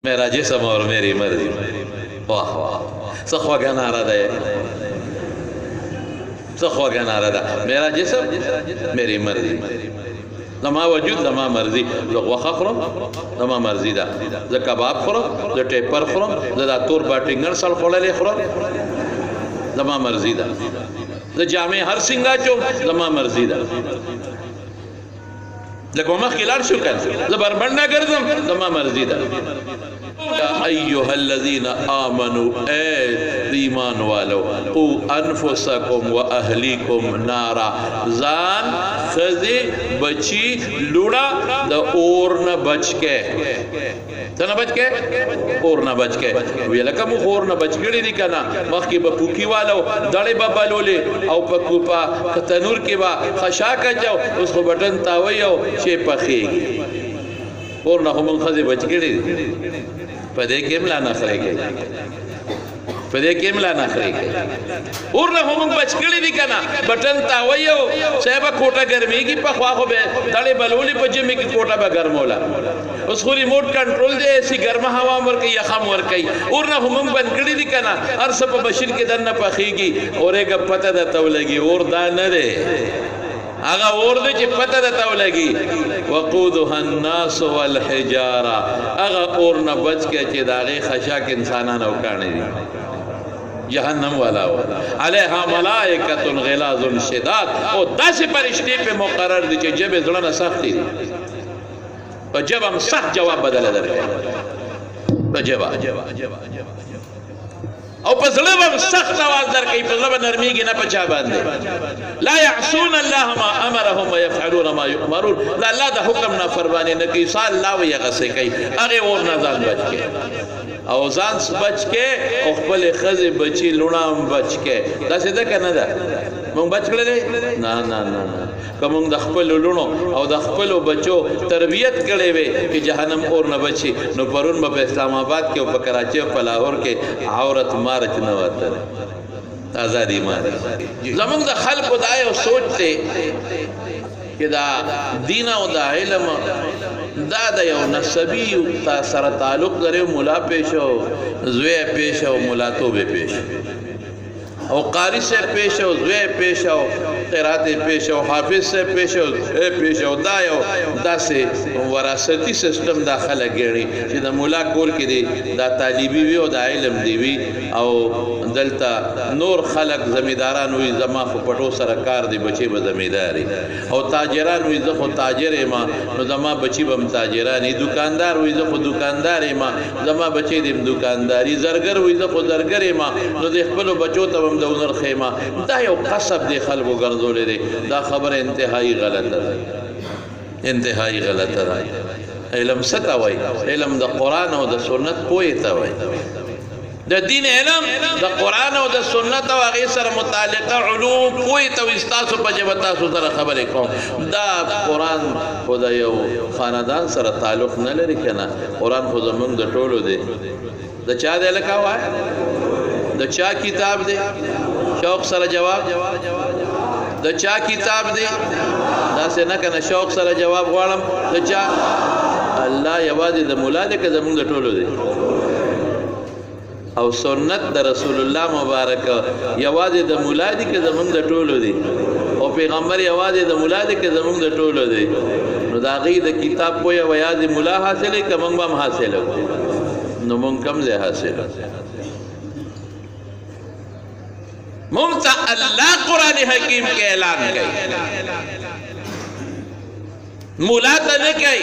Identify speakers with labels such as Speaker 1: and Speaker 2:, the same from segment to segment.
Speaker 1: میرا جسم اور میری مرضی. واه واه، څه خوږه ناره ده، څه خوږه ناره ده. میرا جسم میری مرضی، زما وجود زما مرضی. زه غوښه خورم، زما مرضی ده. زه کباب خورم، زه ټیپر خورم، زه دا تور باټینګر سړ خوړلې خورم، زما مرضی ده. زه جامې هر څنګه اچوم، زما مرضی ده. لکه مخکې لاړ شو که زه بربنډه ګرځم، زما مرضی ده. یا ایها الذین آمنو، اے ایمان والو، قو انفسکم و اهلیکم نارا، ځان، ښځې، بچي، لوڼه د اور نه بچ کې. څه نه بچ کې؟ اور نه بچ کې. وی لکه موږ اور نه بچ کړي دي که نه؟ مخکې به پوکي والو دړې به بلولې او په کوپه تنور کې به خشاک اچو، اوس خو بټن تاوی او چې پخېږي. اور نه خو موږ ښځې بچ کړي دي. په دې کې هم لا نخرې کوي، په دې کې هم لا نخرې کوي. اور نه خو موږ بچ کړي دي که نه؟ بټن تاوی او صاحبه کوټه ګرمېږي. پخوا خو به دړې بلولې، په ژمي کې کوټه به ګرموله، اوس خو ریموټ کنټرول دی، اسی ګرمه هوا هم ورکوي، یخ هم ورکوي. اور نه خو موږ بند کړي دي که نه؟ هر څه په مشین کې دننه پخېږي. اورېږه، پته درته ولګي، اور دا نه دی، هغه اور دی چې پته درته ولګي. وقودها الناس والحجاره، هغه اور نه بچ کې چې د هغې خشاک انسانان او کاڼي دي، جهنم والا و. علیها ملائکة غلاظ شداد، او داسې فرشتې په مقرر دي چې ژبې زړه نه سختې دي، په ژبه هم سخت جواب بدله درکوي، په ژبه او په زړه به سخت आवाज درکوي، په زړه به نرمېږي نه په چا باندې. لا يعصون الله ما امرهم ويفعلون ما يؤمرون، دا الله د حکم نافرماني نه کوي، سال الله وایي هغسې کوي. هغې اور نه ځان بچ کړي او ځان بچ کې او خپل ښځې، بچي، لوڼه هم بچ کې. داسې ده که نه ده؟ موږ بچ کړلی؟ نه نه نه نه. که موږ د خپلو لوڼو او د خپلو بچو تربیت کړی وي چې جهنم اور نه بچي، نو پرون به په اسلام آباد کې او په کراچۍ او په لاهور کې عورت مارچ نه وتلی. آزادي مارچ. زموږ د خلکو دا یو سوچ دی چې دا دین او دا علم دا د یو نسبي تا سره تعلق لري. مولا پیش او زوی پیش او ملاتوب پیش او قاری سے پیش او زوی پیش او قرات پیش او حافظ سے پیش او زوی پیش او دا یو داسې وراثتي سیستم دا خلک ګڼي چې د مولا کور کې دی دا طالبي وي او دا علم دی وي، او دلته نور خلک زمیداران وي، زما خو پټو سره کار دی، بچي به زمیداري، او تاجران وي، زه خو تاجر یم نو زما بچي به هم تاجران، دکاندار وي، زه خو دکاندار یم، زما بچي دې هم دکانداري، زرګر وي، زه خو زرګر یم نو د خپلو بچو ته هم د هنر خیمه. دا یو قصب دی خلکو ګرځولی دی. دا خبره انتهایی غلطه ده، انتهایی غلطه ده. علم څه ته وایي؟ علم د قرآن او د سنت پوهې ته وایي. د دین علم د قرآن او د سنت او هغې سره متعلقه علوم پوهې ته وایي. ستاسو په ژبه تاسو سره خبرې کوم. دا قرآن خو د یو خاندان سره تعلق نه لري که نه؟ قرآن خو زموږ د ټولو دی. د چا دی؟ لکه وایي د چا کتاب دی؟ شوق سره جواب، د چا کتاب دی؟ داسې نه کنه، شوق سره جواب غواړم. د چا؟ الله یوازې د مولا دی که زموږ د ټولو دی؟ او سنت د رسول الله مبارک یوازې د مولا دی که زموږ د ټولو دی؟ او پیغمبر یوازې د مولا دی که زموږ د ټولو دی؟ نو د هغې د کتاب پوهه یوازې مولا حاصلوي که موږ به هم حاصلوو؟ نو موږ کوم ځای حاصلوو؟ مونږ ته الله قرآن حکیم کې اعلان کوي، مولا ته نه کوي،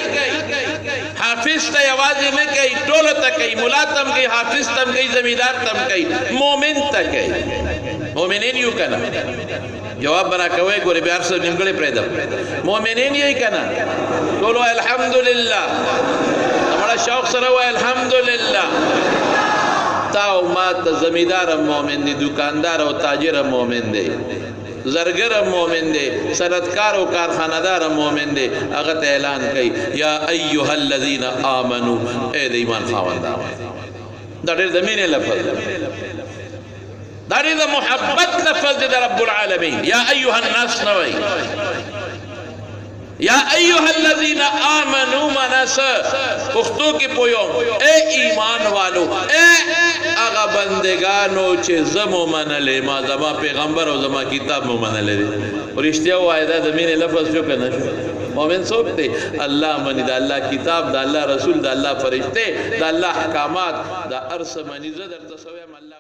Speaker 1: حافظ ته یوازې نه کوي، ټولو ته کوي. مولا ته هم کوي، حافظ ته هم کوي، زمیندار ته هم کوي، مؤمن ته کوي. مؤمنین یو که نه؟ جواب به راکوئ، ګورې بیا هر څه نیمګړی پرېږدم. مؤمنین یئ که نه؟ ټول وایي الحمدلله. مړه شوق سره وایي الحمدلله. تا او ما ته زمیندار هم مؤمن دی، دکاندار او تاجر هم مؤمن دی، زرګر هم مؤمن دی، صنعتکار او کارخانهدار هم مؤمن دی. هغه ته اعلان کوي یا ایها الذین آمنو، ای د ایمان خاوندانو. دا ډېر د مینې لفظ دی، دا ډېر د محبت لفظ دی د رب العالمین. یا ایها الناس نه وایي. یا ایها الذین آمنو معنا څه؟ پښتو کې پویوم، اے ایمان والو، اے هغه بندگانو چې زه مو منلې، ما زما پیغمبر او زما کتاب مو منلې دي. رښتیا وایه، دا د مینې لفظ شو که نه شو؟ مؤمن څوک دی؟ الله مني، د الله کتاب، د الله رسول، د الله فرشته، د الله احکامات، د هر څه مني. زه درته څه وایم، الله